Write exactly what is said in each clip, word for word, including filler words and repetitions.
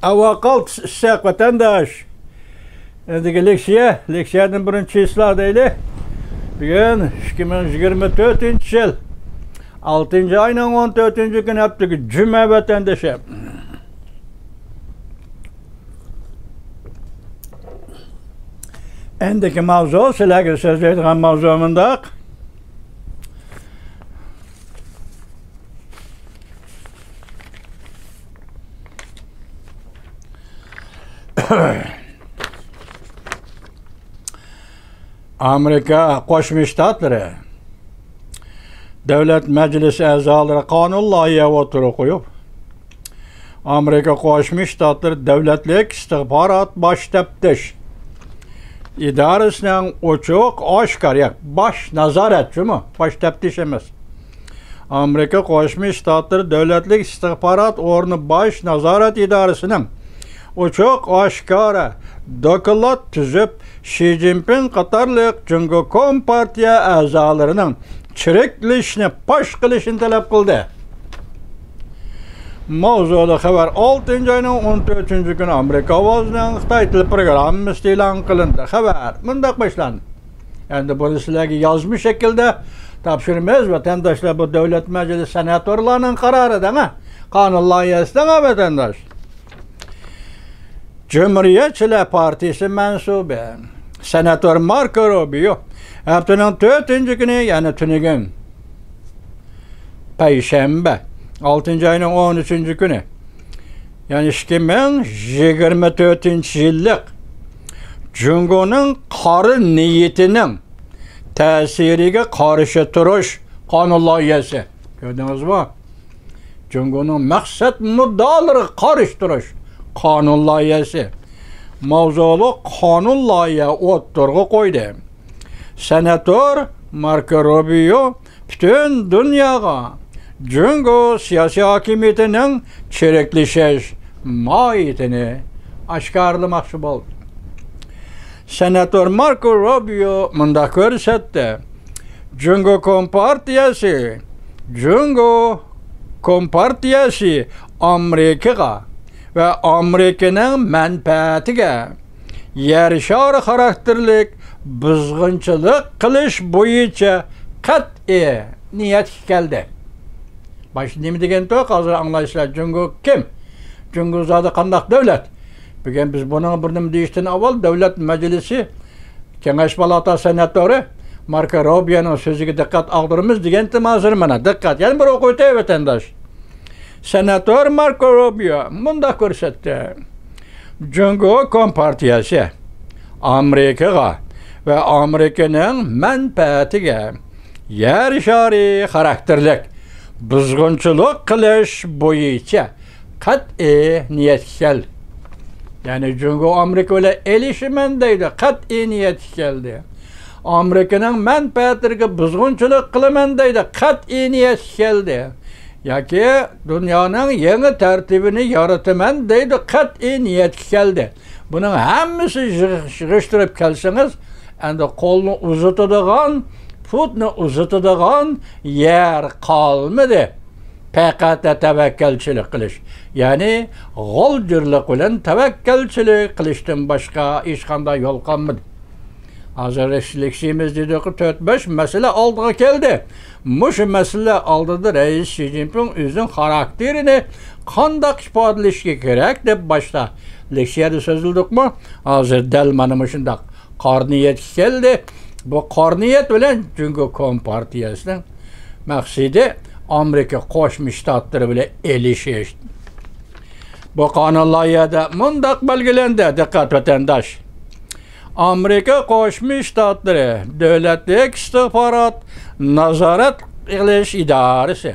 ئاۋۋا قالتىس ئىسسىق ۋەتەنداش. ئەندىكى لېكسىيە، لېكسىيەدىن بىرىنچى چىسلا دەيلى. بۈگۈن ئىككى مىڭ يىگىرمە تۆتىنچى يىل، ئالتىنچى ئاينىڭ ئون تۆتىنچى كۈنى، ھەپتىكى جۈمە ۋەتەندىشىم. ئەندىكى ماۋزۇ، سىلەرگە سۆزلەيدىغان ماۋزۇ مۇنداق. ئامېرىكا قوشما شتاتلىرى دۆلەت مەجلىسى ئەزالىرى قانۇن لايىھە ئوتتۇرىغا قويۇپ، ئامېرىكا قوشما شتاتلىرى دۆلەتلىك ئىستىخبارات باش تەپتىش ئىدارىسىنىڭ ئوچۇق ئاشكارا، ياق، باش نازارەت جۇمۇ، باش تەپتىش ئەمەس. ئامېرىكا قوشما شتاتلىرى دۆلەتلىك ئىستىخبارات ئورنى باش نازارەت ئىدارىسىنىڭ ئوچۇق ئاشكارا دوكلات تۈزۈپ، شى جىنپىڭ قاتارلىق جۇڭگو كومپارتىيە ئەزالىرىنىڭ چىرىكلىشىشنى پاش قىلىشىنى تەلەپ قىلدى. ماۋزۇلۇق خەۋەر ئالتىنچى ئاينىڭ ئون تۆتىنچى كۈنى ئامېرىكا ئاۋازىنىڭ خىتاي تىل پروگراممىسىدا ئېلان قىلىندى. خەۋەر مۇنداق باشلاندى. ئەمدى بۇنى سىلەرگە يازما شەكىلدە تاپشۇرىمىز، ۋەتەنداشلار، بۇ دۆلەت مەجلىسى سېناتورلارنىڭ قارارى دەڭە، قانۇن لايىھەسى دەڭە، ۋەتەنداش. جۇمھۇرىيەتچىلەر پارتىيىسى مەنسۇبى سېناتور ماركو روبىيو ھەپتىنىڭ تۆتىنچى كۈنى، يەنى تۈنۈگۈن، پەيشەنبە، ئالتىنچى ئاينىڭ ئون ئۈچىنچى كۈنى، يەنى ئىككى مىڭ يىگىرمە تۆتىنچى يىللىق جۇڭگونىڭ قارا نىيىتىنىڭ تەسىرىگە قارشى تۇرۇش قانۇن لايىھەسى. كۆردىڭىزمۇ؟ جۇڭگونىڭ مەقسەت مۇددىئالىرىغا قارشى تۇرۇش قانۇن لايىھەسى ماۋزۇلۇق قانۇن لايىھە ئوتتۇرىغا قويدى. سېناتور ماركو روبىيو پۈتۈن دۇنياغا جۇڭگو سىياسىي ھاكىمىيىتىنىڭ چىرىكلىشىش ماھىيىتىنى ئاشكارىلىماقچى بولدى. سېناتور ماركو روبىيو مۇنداق كۆرسەتتى: جۇڭگو كومپارتىيەسى، جۇڭگو كومپارتىيەسى ئامېرىكىغا ۋە ئامېرىكىنىڭ مەنپەئەتىگە يەر شارى خاراكتېرلىك بۇزغۇنچىلىق قىلىش بويىچە قەتئىي نىيەتكە كەلدى. باشتا نېمە دېگەنتۇق؟ ھازىر ئاڭلايسىلەر. جۇڭگو كىم؟ جۇڭگو زادى قانداق دۆلەت؟ بۈگۈن بىز بۇنىڭغا بىر نېمە دېيىشتىن ئاۋۋال دۆلەت مەجلىسى كېڭەش پالاتا سېناتورى ماركو روبىيونىڭ سۆزىگە دىققەت ئاغدۇرىمىز دېگەنتىم ھازىر. مانا دىققەت، يەنە بىر ئوقۇۋېتەي، ۋەتەنداش. سېناتور ماركو روبىيو مۇنداق كۆرسەتتى: جۇڭگو كومپارتىيەسى ئامېرىكىغا ۋە ئامېرىكىنىڭ مەنپەئەتىگە يەر شارى خاراكتېرلىك بۇزغۇنچىلىق قىلىش بويىچە قەتئىي نىيەتكە كەلدى. يەنى جۇڭگو ئامېرىكا بىلەن ئېلىشىمەن دەيدۇ، قەتئىي نىيەتكە كەلدى. ئامېرىكىنىڭ مەنپەئەتلىرىگە بۇزغۇنچىلىق قىلىمەن دەيدۇ، قەتئىي نىيەتكە كەلدى. ياكى دۇنيانىڭ يېڭى تەرتىپىنى يارىتىمەن دەيدۇ، قەتئىي نىيەتكە كەلدى. بۇنىڭ ھەممىسى يىغ-، يىغىشتۇرۇپ كەلسىڭىز، ئەمدى قولنى ئۇزىتىدىغان، پۇتنى ئۇزىتىدىغان يەر قالمىدى. پەقەت تەۋەككەلچىلىك قىلىش، يەنى غولجۇرلۇق بىلەن تەۋەككەلچىلىك قىلىشتىن باشقا ھېچقانداق يول قالمىدى. ھازىر لېكسىيىمىز دېدۇق، تۆت بەش مەسىلە ئالدىغا كەلدى. مۇشۇ مەسىلە ئالدىدا رەئىس شى جىنپىڭ ئۆزىنىڭ خاراكتېرىنى قانداق ئىپادىلىشى كېرەك دەپ باشتا لېكسىيەدە سۆزلىدۇقمۇ؟ ھازىر دەل مانا مۇشۇنداق قارا نىيەتكە كەلدى. بۇ قارا نىيەت بىلەن جۇڭگو كومپارتىيەسىنىڭ مەقسىتى ئامېرىكا قوشما شتاتلىرى بىلەن ئېلىشىش. بۇ قانۇن لايىھەدە مۇنداق بەلگىلەندى، دىققەت ۋەتەنداش. ئامېرىكا قوشما شتاتلىرى دۆلەتلىك ئىستىخبارات نازارەت قىلىش ئىدارىسى،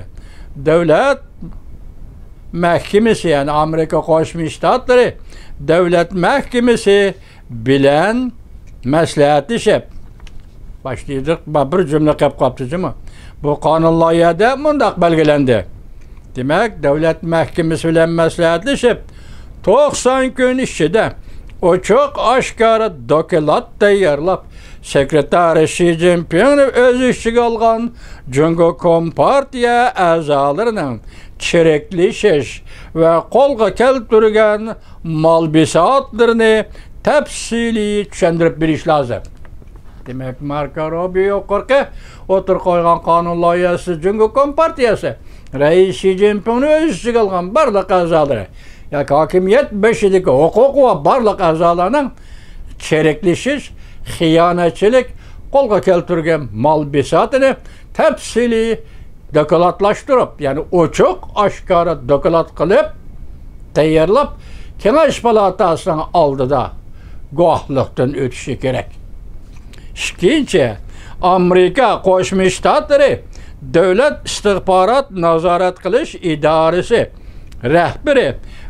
دۆلەت مەھكىمىسى، يەنى ئامېرىكا قوشما شتاتلىرى دۆلەت مەھكىمىسى بىلەن مەسلىھەتلىشىپ، باشلىدۇق، بىر جۈملە قېلىپ قاپتۇ جۇمۇ. بۇ قانۇن لايىھەدە مۇنداق بەلگىلەندى. دېمەك، دۆلەت مەھكىمىسى بىلەن مەسلىھەتلىشىپ، توقسان كۈن ئىچىدە ئوچۇق ئاشكارا دوكلات تەييارلاپ، سېكرېتارى شى جىنپىڭنى ئۆز ئىچىگە ئالغان جۇڭگو كومپارتىيە ئەزالىرىنىڭ چىرىكلىشىش ۋە قولغا كەلتۈرگەن مال بىساتلىرىنى تەپسىلىي چۈشەندۈرۈپ بېرىش لازىم. دېمەك، ماركو روبىيو يۇقىرىقى ئوتتۇرىغا قويغان قانۇن لايىھەسى جۇڭگو كومپارتىيەسى رەئىسى شى جىنپىڭنى ئۆز ئىچىگە ئالغان بارلىق ئەزالىرى ياكى ھاكىمىيەت بېشىدىكى ھوقۇقى بار بارلىق ئەزالارنىڭ چىرىكلىشىش، خىيانەتچىلىك، قولغا كەلتۈرگەن مال بىساتىنى تەپسىلىي دوكلاتلاشتۇرۇپ، يەنى ئوچۇق ئاشكارا دوكلات قىلىپ تەييارلاپ، كېڭەش پالاتاسىنىڭ ئالدىدا گۇۋاھلىقتىن ئۆتۈشى كېرەك. ئىككىنچى، ئامېرىكا قوشما شتاتلىرى دۆلەت ئىستىخبارات نازارەت قىلىش ئىدارىسى رەھبىرى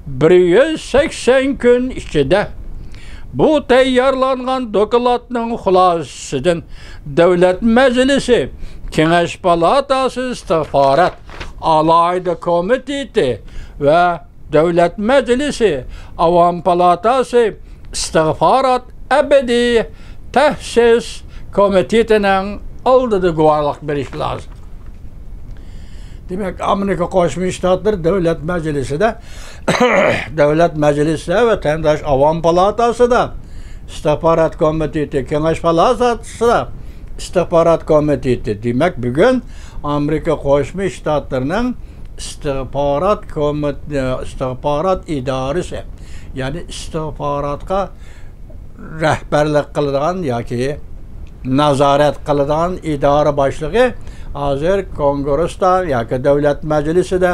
بىر يۈز سەكسەن كۈن ئىچىدە بۇ تەييارلانغان دوكلاتنىڭ خۇلاسىسىدىن دۆلەت مەجلىسى، كېڭەش پالاتاسى ئىستىخبارات ئالاھىدە كومىتېتى ۋە دۆلەت مەجلىسى، ئاۋام پالاتاسى ئىستىخبارات ئەبەدىي تەسىس كومىتېتىنىڭ ئالدىدا گۇۋاھلىق بېرىشى لازىم. دېمەك، ئامېرىكا قوشما شتاتلىرى دۆلەت مەجلىسىدە، دۆلەت مەجلىسىدە ۋەتەنداش ئاۋام پالاتاسىدا، ئىستىخبارات كومىتېتى، كېڭەش پالاتاسىدا ئىستىخبارات كومىتېتى. دېمەك، بۈگۈن ئامېرىكا قوشما شتاتلىرىنىڭ ئىستىخبارات كومىت-، ئىستىخبارات ئىدارىسى، يەنى ئىستىخباراتقا رەھبەرلىك قىلىدىغان ياكى نازارەت قىلىدىغان ئىدارە باشلىقى ھازىر كونگرېستا ياكى دۆلەت مەجلىسىدە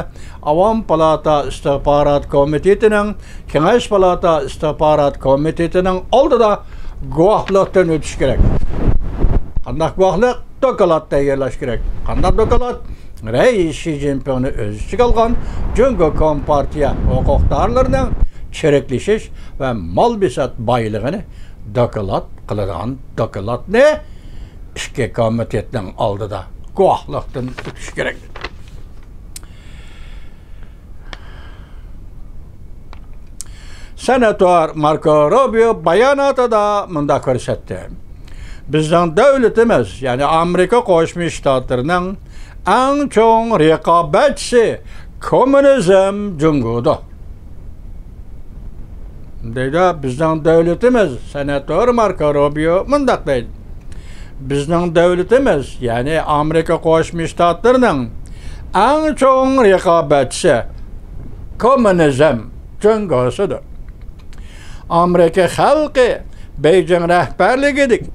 ئاۋام پالاتا ئىستىخبارات كومىتېتىنىڭ، كېڭەش پالاتا ئىستىخبارات كومىتېتىنىڭ ئالدىدا گۇۋاھلىقتىن ئۆتۈشى كېرەك. قانداق گۇۋاھلىق؟ دوكلات تەييارلاش كېرەك. قانداق دوكلات؟ رەئىس شى جىنپىڭنى ئۆز ئىچىگە ئالغان جۇڭگو كومپارتىيە ھوقۇقدارلىرىنىڭ چىرىكلىشىش ۋە مال بىسات بايلىقىنى دوكلات قىلىدىغان دوكلاتنى ئىككى كومىتېتنىڭ ئالدىدا گۇۋاھلىقتىن ئۆتۈش كېرەك. سېناتور ماركو روبىيو باياناتىدا مۇنداق كۆرسەتتى: بىزنىڭ دۆلىتىمىز، يەنى ئامېرىكا قوشما شتاتلىرىنىڭ ئەڭ چوڭ رىقابەتچىسى كوممۇنىزم جۇڭگودۇر. دەيدۇ، بىزنىڭ دۆلىتىمىز، سېناتور ماركو روبىيو مۇنداق دەيدۇ: بىزنىڭ دۆلىتىمىز، يەنى ئامېرىكا قوشما شتاتلىرىنىڭ ئەڭ چوڭ رىقابەتچىسى كوممۇنىزم جۇڭگوسىدۇر. ئامېرىكا خەلقى بېيجىڭ رەھبەرلىكىدىكى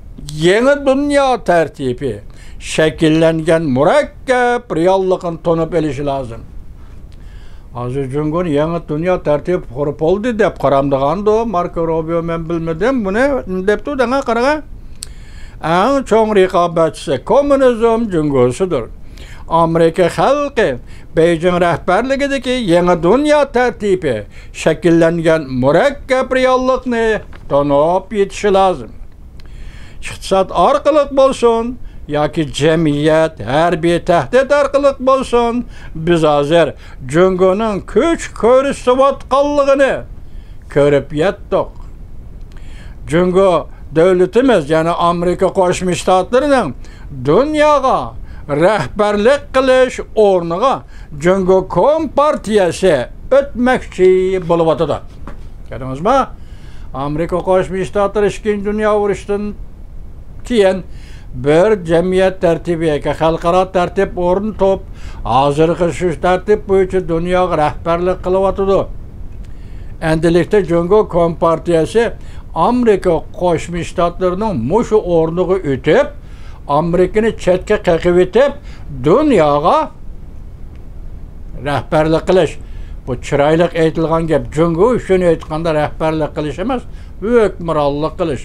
يېڭى دۇنيا تەرتىپى شەكىللەنگەن مۇرەككەپ رېئاللىقىنى تونۇپ ئېلىشى لازىم. ھازىر جۇڭگونى يېڭى دۇنيا تەرتىپى قۇرۇپ بولدى دەپ قارامدىغاندۇ ماركو روبىيو، مەن بىلمىدىم بۇنى، نېمە دەپتۇ دەڭە قاراڭە. ئەڭ چوڭ رىقابەتچىسى كوممۇنىزم جۇڭگوسىدۇر. ئامېرىكا خەلقى بېيجىڭ رەھبەرلىكىدىكى يېڭى دۇنيا تەرتىپى شەكىللەنگەن مۇرەككەپ رېئاللىقنى تونۇپ يېتىشى لازىم. ئىقتىساد ئارقىلىق بولسۇن ياكى جەمئىيەت، ھەربىي تەھدىت ئارقىلىق بولسۇن، بىز ھازىر جۇڭگونىڭ كۈچ كۆرسىتىۋاتقانلىقىنى كۆرۈپ يەتتۇق. جۇڭگو دۆلىتىمىز، يەنى ئامېرىكا قوشما شتاتلىرىنىڭ دۇنياغا رەھبەرلىك قىلىش ئورنىغا جۇڭگو كومپارتىيەسى ئۆتمەكچى بولۇۋاتىدۇ. كۆردىڭىزمۇ؟ ئامېرىكا قوشما شتاتلىرى ئىككىنچى دۇنيا ئۇرۇشىدىن كېيىن بىر جەمئىيەت تەرتىپى ياكى خەلقئارا تەرتىپ ئورنىتىپ، ھازىرقى شۇ تەرتىپ بويىچە دۇنياغا رەھبەرلىك قىلىۋاتىدۇ. ئەمدىلىكتە جۇڭگو كومپارتىيەسى ئامېرىكا قوشما شتاتلىرىنىڭ مۇشۇ ئورنىغا ئۆتۈپ، ئامېرىكىنى چەتكە قېقىۋېتىپ، دۇنياغا رەھبەرلىك قىلىش. بۇ چىرايلىق ئېيتىلغان گەپ. جۇڭگو ئۈچۈن ئېيتقاندا رەھبەرلىك قىلىش ئەمەس، ھۆكۈمرانلىق قىلىش،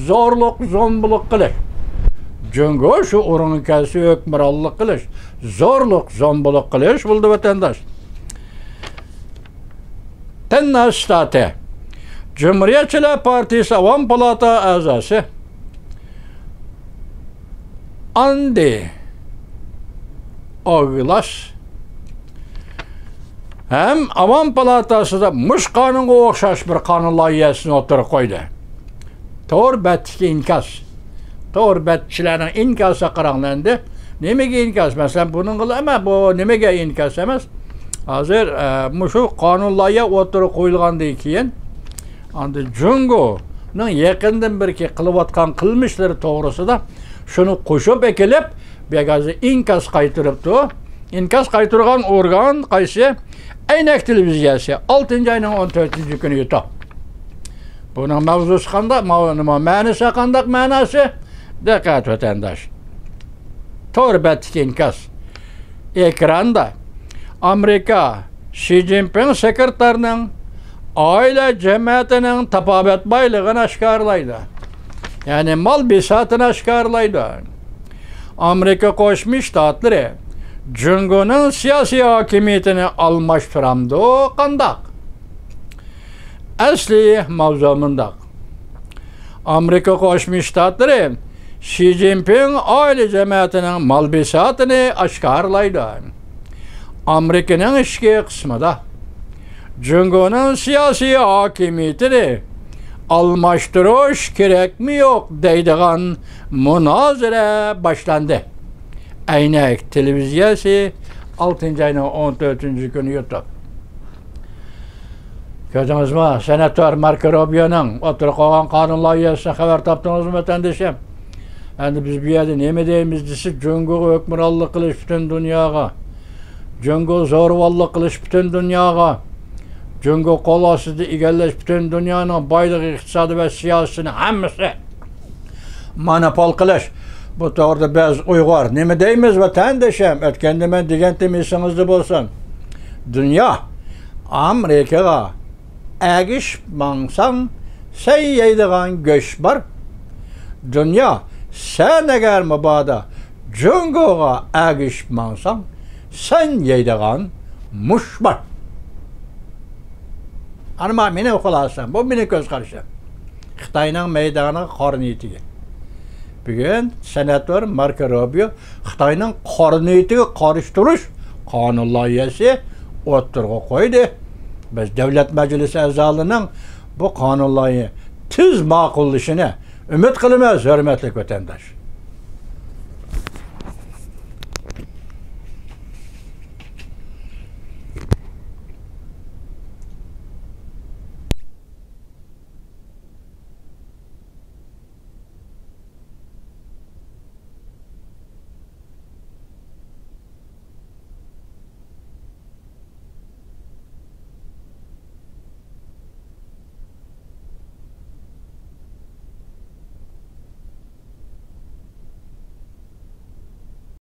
زورلۇق، زومبىلىق قىلىش. جۇڭگو شۇ ئورۇنغا كەلسە ھۆكۈمرانلىق قىلىش، زورلۇق، زومبىلىق قىلىش بولدى، ۋەتەنداش. تەننەس شتاتى جۇمھۇرىيەتچىلەر پارتىيىسى ئاۋام پالاتا ئەزاسى ئاندى ئوگلاس ھەم ئاۋام پالاتاسىدا مۇشۇ قانۇنغا ئوخشاش بىر قانۇن لايىھەسىنى ئوتتۇرىغا قويدى. تور بەتتىكى ئىنكاس. تور بەتچىلەرنىڭ ئىنكاسىغا قاراڭلار ئەمدى. نېمىگە ئىنكاس؟ مەسىلەن، بۇنىڭغىلا ئەمەس، بۇ نېمىگە ئىنكاس ئەمەس؟ ھازىر، ئە، مۇشۇ قانۇن لايىھە ئوتتۇرىغا قويۇلغاندىن كېيىن، ئاندىن جۇڭگونىڭ يېقىندىن بېرى قىلىۋاتقان قىلمىشلىرى توغرىسىدا شۇنى قوشۇپ ئەكېلىپ، بۇ يەرگە ھازىر ئىنكاس قايتۇرۇپتۇ. ئىنكاس قايتۇرغان ئورگان قايسى؟ ئەينەك تېلېۋىزىيەسى، ئالتىنچى ئاينىڭ ئون تۆتىنچى كۈنى يۇتۇپ. بۇنىڭ ماۋزۇسى قانداق؟ ماۋ-، نېمە، مەنىسى قانداق؟ مەناسى، دىققەت، ۋەتەنداش. تور بەتتىكى ئىنكاس. ئېكراندا ئامېرىكا شى جىنپىڭ سېكرېتارنىڭ ئائىلە جەمەتىنىڭ تاپاۋەت بايلىقىنى ئاشكارىلايدۇ. يەنى مال بىساتىنى ئاشكارىلايدۇ. ئامېرىكا قوشما شتاتلىرى جۇڭگونىڭ سىياسىي ھاكىمىيىتىنى ئالماشتۇرامدۇ قانداق؟ ئەسلى ماۋزۇ مۇنداق. ئامېرىكا قوشما شتاتلىرى شى جىنپىڭ ئائىلە جەمەتىنىڭ مال بىساتىنى ئاشكارىلايدۇ. ئامېرىكىنىڭ ئىچكى قىسمىدا جۇڭگونىڭ سىياسىي ھاكىمىيىتىنى ئالماشتۇرۇش كېرەكمۇ يوق دەيدىغان مۇنازىرە باشلاندى. ئەينەك تېلېۋىزىيەسى، ئالتىنچى ئاينىڭ ئون تۆتىنچى كۈنى يۇتۇپ. كۆردىڭىزمۇ؟ سېناتور ماركو روبىيونىڭ ئوتتۇرىغا قويغان قانۇن لايىھەسىدىن خەۋەر تاپتىڭىزمۇ، ۋەتەندىشىم؟ ئەمدى بىز بۇ يەردە نېمە دەيمىز دېسە، جۇڭگوغا ھۆكۈمرانلىق قىلىش پۈتۈن دۇنياغا، جۇڭگو زورىۋاللىق قىلىش پۈتۈن دۇنياغا، جۇڭگو قول ئاستىدا ئىگىلەش پۈتۈن دۇنيانىڭ بايلىقى، ئىقتىسادى ۋە سىياسىتىنى ھەممىسى مونوپول قىلىش. بۇ توغرىدا بىز ئۇيغۇر نېمە دەيمىز، ۋەتەندىشىم؟ ئۆتكەندە مەن دېگەنتىم، ئېسىڭىزدە بولسۇن. دۇنيا، ئامېرىكىغا ئەگىشىپ ماڭساڭ، سەن يەيدىغان گۆش بار. دۇنيا، سەن ئەگەر مۇبادا جۇڭگوغا ئەگىشىپ ماڭساڭ، سەن يەيدىغان مۇش بار. ئەنە مانا مېنىڭ خۇلاسەم، بۇ مېنىڭ كۆز قارىشىم. خىتاينىڭ مەيدانىغا قارا نىيىتىگە. بۈگۈن سېناتور ماركو روبىيو خىتاينىڭ قارا نىيىتىگە قارشى تۇرۇش قانۇن لايىھەسى ئوتتۇرىغا قويدى. بىز دۆلەت مەجلىسى ئەزالىرىنىڭ بۇ قانۇن لايىھە تېز ماقۇللىشىنى ئۈمىد قىلىمىز، ھۆرمەتلىك ۋەتەنداش.